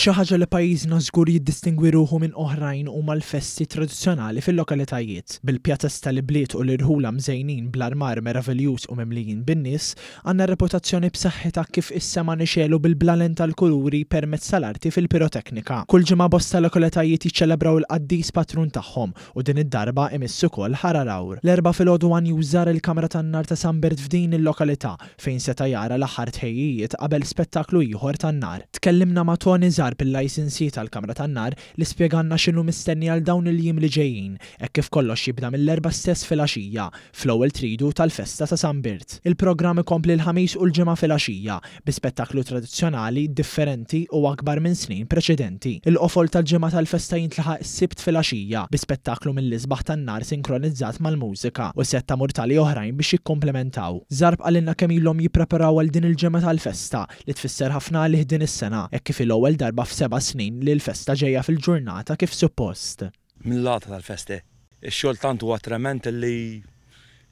Xi ħaġa li pajjiżna żgur jiddistingwi ruħu minn oħrajn huma l-festi tradizzjonali fil-lokalitajiet. Bil-pjazez tal-ibliet u l-irħula mżejnin bl-armar meraviljuż u mimlijin bin-nies, għandna reputazzjoni b'saħħitha kif is-sema nixegħlu bil-blalen tal-kuluri permezz tal-arti fil-piroteknika. Kull ġimgħa bosta lokalitajiet jiċċelebraw il-qaddis patrun tagħhom u din id-darba imiss ukoll Ħar Għargħur. L-Erbgħa filgħodu one News żar il-kamra tan-nar ta' San Bert f'din il-lokalità fejn seta' jara l-aħħar tħejjijiet qabel spettaklu ieħor tan-nar. Tkellimna ma' Tony Zarb il-licensee tal-kamra tan-nar li spjegalna x'inhu mistenni għal dawn il-jiem li ġejjin hekk kif kollox jibda mill-Erbgħa stess filgħaxija fl-ewwel tridu tal-festa ta' San Birt. Il-programm ikompli l-Ħamis u l-Ġimgħa filgħaxija bi spettaklu tradizzjonali, differenti u akbar minn snin preċedenti. Il-qofol tal-ġimgħa tal-festa jintlaħaq is-Sibt filgħaxija bi spettaklu mill-isbaħ tan-nar sinkronizzat mal-mużika u sett ta' murtali oħrajn biex jikkomplementaw. Zarb qalilna kemm ilhom jippreparaw għal din il-ġimgħa tal-festa li tfisser ħafna għalih din is-sena hekk kif hi l-ewwel darba f'seba' snin li l-festa ġejja fil-ġurnata kif suppost. Mill-għata tal-festi. Ix-xogħol tant huwa tremend li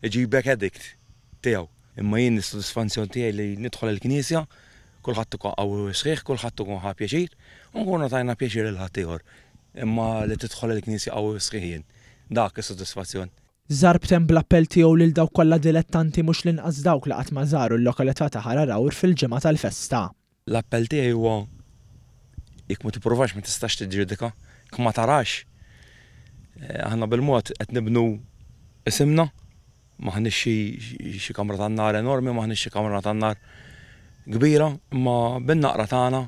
jġibek addict tiegħu. Imma jien is-sodisfanzjon tiegħi li nidħol il-knisja, kulħadd ikun qawwi u sħiħ, kulħadd ikun ħa pjaċir u nkunu tajna pjaċir lil ħaddieħor. Imma li tidħol il-knisja qawwi u sħiħ jien, dak is-sodisfazzjon. Zarb temm bl-appell tiegħu lil dawk kollha dilettanti mhux l-inqas dawk li qatt ma żaru l-lokalità ta' Ħar Għargħur fil-ġimgħa tal-festa. L-appell tiegħi huwa jekk ma tippruvax ma tistax tiġġudika, jekk ma tarax. Aħna bil-mod qed nibnu isimna, m'aħniex xi xi kamra tan-nar enormi, m'aħniex xi kamra tan-nar kbira, imma bin-naqra tagħna